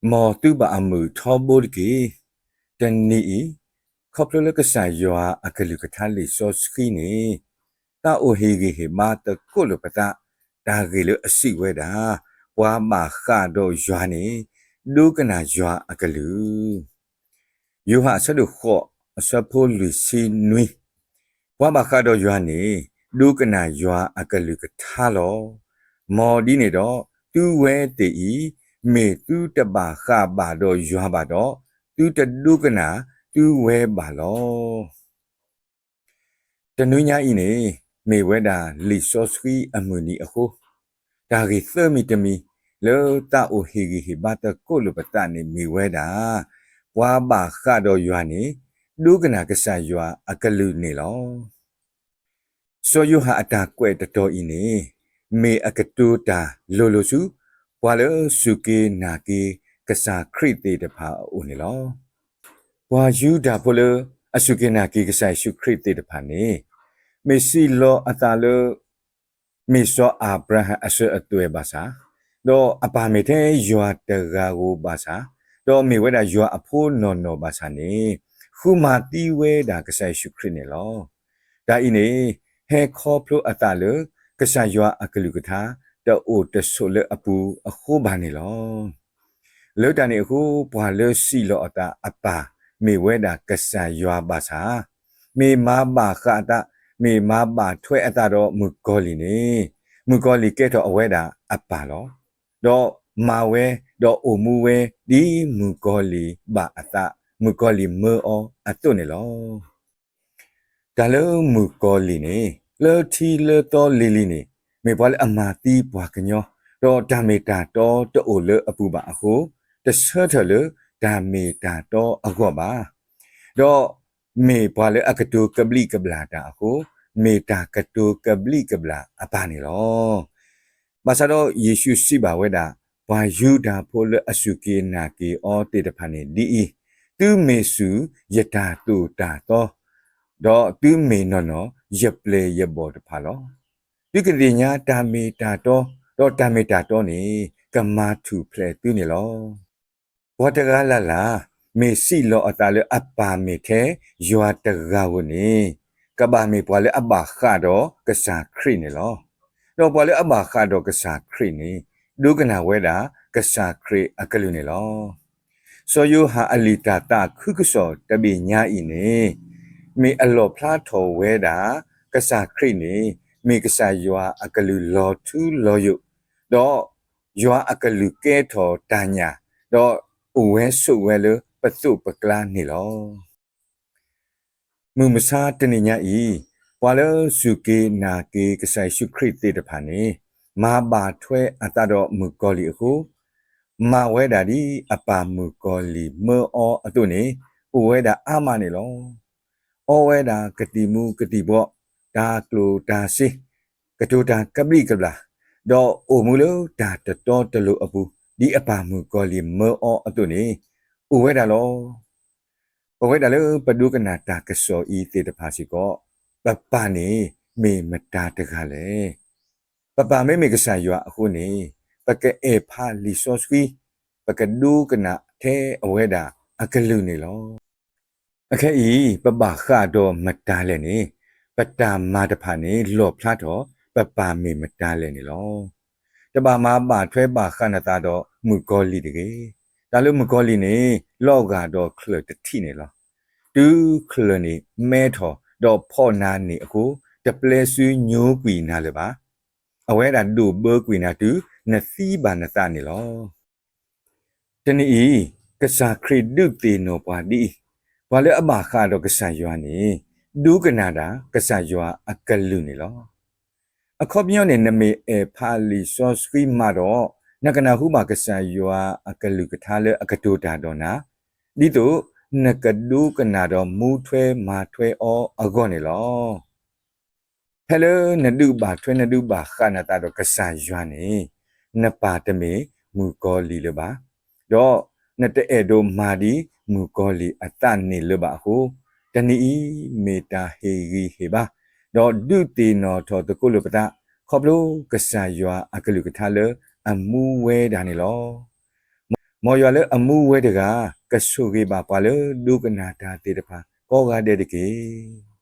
မ်သုဘၣ်အမုာ်ထီဘိတက့ၢ်. တနံၤအံၤ, ခီဖျိလၢကစၢ်ယွၤအကလုၢ်ကထါလံာ်စီဆှံန့ၣ်, သးအိၣ်ဟ့ၣ်ဂံၢ်ဟ့ၣ်ဘါသကိးလိာ်ပသး, တၢ်ဂ့ၢ်လၢအစံးဝဲဒၣ်, ပှၤဘၣ်ဃးဒီးယွၤန့ၣ်, ဒိကနၣ်ယွၤအကလုၢ် ယိၤဟၣ်အဆၢဒိၣ်ဃိး အဆၢဖိလွံၢ်ဆံနွံ, ပှၤဘၣ်ဃးဒီးယွၤန့ၣ်, ဒိကနၣ်ယွၤအကလုၢ်ကထါလီၤ. မ်ဒ်န့ၣ်ဒီး, သုဝဲသ့ၣ်အံၤ, မ့ၢ်သုတဘၣ်ဃးဘၣ်ဒီးယွၤဘၣ်ဒီး, သုတဒိကနၣ်သုဝဲဘၣ်လီၤ. တနွံညါအံၤန့ၣ်, မ့ၢ်ဝဲဒၣ်လံာ်စီဆှံအမုၢ်နံၤအဃိ, တၢ်ဂ့ၢ်သၢမံၤတမံၤ လၢသးအိၣ်ဟ့ၣ်ဂံၢ်ဟ့ၣ်ဘါသကိးလိာ်ပသးန့ၣ်မ့ၢ်ဝဲဒၣ်, ပှၤဘၣ်ဃးဒီးယွၤန့ၣ်, ဒိကနၣ်ကစၢ်ယွၤအကလုၢ်န့ၣ်လီၤ. စီၤယိၤဟၣ်အတၢ်ကွဲးတတီၤအံၤန့ၣ်, မ့ၢ်အကတိၤတၢ်လိၤလိၤဆူ, ပှၤလၢအစူၢ်က့ၤနာ်က့ၤကစၢ်ခရံာ်သ့ၣ်တဖၣ်အအိၣ်န့ၣ်လီၤ. ပှၤယူဒၤဖိလၢအစူၢ်က့ၤနာ်က့ၤကစၢ်ယ့ၣ်ၡူးခရံာ်သ့ၣ်တဖၣ်န့ၣ်, မ့ၢ်စံးလီၤအသးလၢ မ့ၢ်စီၤအၤဘြၤဟၣ်အစၢၤအသွဲၣ်ဘၣ်ဆၣ်, ဒီးအပၢ်မ့ၢ်ထဲယွၤတဂၤဧိၤဘၣ်ဆၣ်, ဒီးမ့ၢ်ဝဲဒၣ်ယွၤအဖိနီၢ်နီၢ်ဘၣ်ဆၣ်န့ၣ်, ဃုမၤသံဝဲဒၣ်ကစၢ်ယ့ၣ်ၡူးခရံာ်န့ၣ်လီၤ. တၢ်အံၤန့ၣ်, ဟဲခီဖျိအသးလၢကစၢ်ယွၤအကလုၢ်ကထါ တအိၣ်တဆိးလၢအပူၤအဃိဘၣ်န့ၣ်လီၤ. လၢတၢ်န့ၣ်အဃိ ပှၤလၢစံးလီၤအသးအပၢ်မ့ၢ်ဝဲဒၣ်ကစၢ်ယွၤဘၣ်ဆၣ်, မ့ၢ်မၤဘၣ်ဃးအသး, မ့ၢ်မၤဘၣ်ထွဲအသးဒီးမုၣ်ကီၤလံၢ်န့ၣ်, မုၣ်ကီၤလံၢ်ကဲထီၣ်အဝဲဒၣ်အပၢ်လီၤ. ဒီးမၤဝဲ, ဒီးအိၣ်မူဝဲဒ်မုၣ်ကီၤလံၢ်ဘၣ်အသး, မုၣ်ကီၤလံၢ်မၢအီၤအသိးန့ၣ်လီၤ. တၢ်လၢမုၣ်ကီၤလံၢ်န့ၣ်, လၢထံလၢသီလံၤလံၤန့ၣ်, မ့ၢ်ပှၤလၢအမၤသံပှၤကညီ, ဒီးတၢ်မ့ၢ်တၢ်တီတအိၣ်လၢအပူၤဘၣ်အဃိ, တဆၢထၢၣ်လၢတၢ်မ့ၢ်တၢ်တီအဂီၢ်ဘၣ်. ဒီးမ့ၢ်ပှၤလၢအကတိၤကဘျံးကဘျၣ်တၢ်အဃိ, မ့ၢ်တၢ်ကတိၤကဘျံးကဘျၣ်အပၢ်န့ၣ်လီၤ. ဘၣ်ဆၣ်ဒီးယ့ၣ်ၡူးစံးဘၣ်ဝဲဒၣ်, ပှၤယူဒၤဖိလၢအစူၢ်က့ၤနာ်က့ၤအီၤသ့ၣ်တဖၣ်န့ၣ်ဒ်အံၤ, သုမ့ၢ်စူၢ်ယတၢ်သိၣ်တၢ်သီ, ဒီးသုမ့ၢ်နီၢ်နီၢ်ယပျဲၢ်ယဘီၣ်တဖၣ်လီၤ. သုကသ့ၣ်ညါတၢ်မ့ၢ်တၢ်တီ, ဒီးတၢ်မ့ၢ်တၢ်တီန့ၣ်, ကမၤထူၣ်ဖျဲးသုန့ၣ်လီၤ. ပှၤတဂၤလၢ်လၢ်, မ့ၢ်စံးလီၤအသးလၢအပၢ်မ့ၢ်ထဲယွၤတဂၤဧိၤန့ၣ်, ကဘၣ်မ့ၢ်ပှၤလၢအဘၣ်ဃးဒီးကစၢ်ခရံာ်န့ၣ်လီၤ. ဒီးပှၤလၢအဘၣ်ဃးဒီးကစၢ်ခရံာ်န့ၣ်, ဒိကနၣ်ဝဲဒၣ်ကစၢ်ခရံာ်အကလုၢ်န့ၣ်လီၤ. စီၤယိၤဟၣ်အလံာ်တၢ်သးခုကစီၣ်တဘ့ၣ်ညါအံၤန့ၣ်, မ့ၢ်အလီၣ်ဖျါထီၣ်ဝဲဒၣ်, ကစၢ်ခရံာ်န့ၣ်, မ့ၢ်ကစၢ်ယွၤအကလုၢ်လီၤထူလီၤယိာ်, ဒီးယွၤအကလုၢ်ကဲထီၣ်တၢ်ညၣ်, ဒီးအိၣ်ဝဲဆိးဝဲလၢပသိးပကျါန့ၣ်လီၤ. မုၢ်မဆါတနံၤညါအံၤ, ပှၤလၢစူၢ်က့ၤနာ်က့ၤကစၢ်ယ့ၣ်ၡူးခရံာ်သ့ၣ်တဖၣ်န့ၣ်, မၤဘၣ်ထွဲအသးဒီးမုၣ်ကီၤလံၢ်အဃိ, မၤဝဲဒၣ်ဒ်အပၢ်မုၣ်ကီၤလံၢ်မၢအီၤအသိးန့ၣ်, အိၣ်ဝဲဒၣ်အါမးန့ၣ်လီၤ. အီဝဲဒၣ်ကသံၣ်မူၤကသံၣ်ဘှီး, တၢ်ကျိၣ်တၢ်စ့, ကတိၤတၢ်ကဘျံးကဘျၣ်, ဒီးအိၣ်မူလၢတၢ်တတီတလိၤအပူၤ, ဒ်အပၢ်မုၣ်ကီၤလံၢ်မၢအီၤအသိးန့ၣ်, အိၣ်ဝဲဒၣ်လီၤ. ပဝဲဒၣ်လၢပဒိကနၣ်တၢ်ကစီၣ်အံၤသ့ၣ်တဖၣ်စ့ၢ်ကီး, ပပၢ်န့ၣ်မ့ၢ်မတၤတဂၤလဲၣ်. ပပၢ်မ့မ့ၢ်ကစၢ်ယွၤအဃိန့ၣ်, ပကအဲၣ်ဖးလံာ်စီဆှံ, ပကဒိကနၣ်ထဲအဝဲဒၣ်အကလုၢ်န့ၣ်လီၤ. အခဲအံၤ, ပဘၣ်ဃးဒီးမတၤလဲၣ်န့ၣ်, ပတၢ်မၤတဖၣ်န့ၣ်လီၣ်ဖျါထီၣ်, ပပၢ်မ့ၢ်မတၤလဲၣ်န့ၣ်လီၤ. တဘၣ်မၤဘၣ်ထွဲဘၣ်ဃးနသးဒီးမုၣ်ကီၤလံၢ်တဂ့ၤ. တၢ်လၢမုၣ်ကီၤလံၢ်န့ၣ်, လီၤဂာ်ဒီးချၢၣ်တထံးန့ၣ်လီၤ. တုၤချၢၣ်န့ၣ်မဲထီၣ်, ဒီးဖီၣ်နၤန့ၣ်အဃိ, တပျဲစုညိကွံာ်နၤလၢၤဘၣ်. အဝဲဒၣ်ဒိၣ်ဘၢကွံာ်နၤတုၤနသံဘၣ်နသးန့ၣ်လီၤ. တနံၤအံၤ, ကစၢ်ခရံာ်ဒုးသ့ၣ်နီၣ်ပှၤဒ်အံၤ, ပှၤလၢအဘၣ်ဃးဒီးကစၢ်ယွၤန့ၣ်, ဒိကနၣ်ဒၣ်ကစၢ်ယွၤအကလုၢ်န့ၣ်လီၤ. အခီပညီန့ၣ် နမ့ၢ်အဲၣ်ဖးလံာ်စီဆှံမးဒီး, နကနၢ်ဟူဘၣ်ကစၢ်ယွၤအကလုၢ်ကထါလၢအကတိၤတၢ်ဒီးနၤ, ဒ်သိးနကဒိကနၣ်ဒီးမူထွဲမၤထွဲအီၤအဂီၢ်န့ၣ်လီၤ. ဖဲလၢနဒုးဘၣ်ထွဲနဒုးဘၣ်ဃးနသးဒီးကစၢ်ယွၤန့ၣ်, နပၢ်တမ့ၢ်မုၣ်ကီၤလံၢ်လၢၤဘၣ်, ဒီးနတအဲၣ်ဒိးမၤဒ်မုၣ်ကီၤလံၢ်အသးန့ၣ်လၢၤဘၣ်အဃိ, တနံၤအံၤမ့ၢ်တၢ်ဟ့ၣ်ဂံၢ်ဟ့ၣ်ဘါ, ဒီးဒုးသ့ၣ်နီၣ်ထီၣ်သကိးလိာ်ပသး, ခီဖျိကစၢ်ယွၤအကလုၢ်ကထါလၢအမူဝဲဒၣ်န့ၣ်လီၤ. မ်ယွၤလၢအမူဝဲတဂၤ ကဆိၣ်ဂ့ၤဘၣ်ပှၤလၢဒိကနၣ်တၢ်သ့ၣ်တဖၣ်ကိးဂၤဒဲးတက့ၢ်.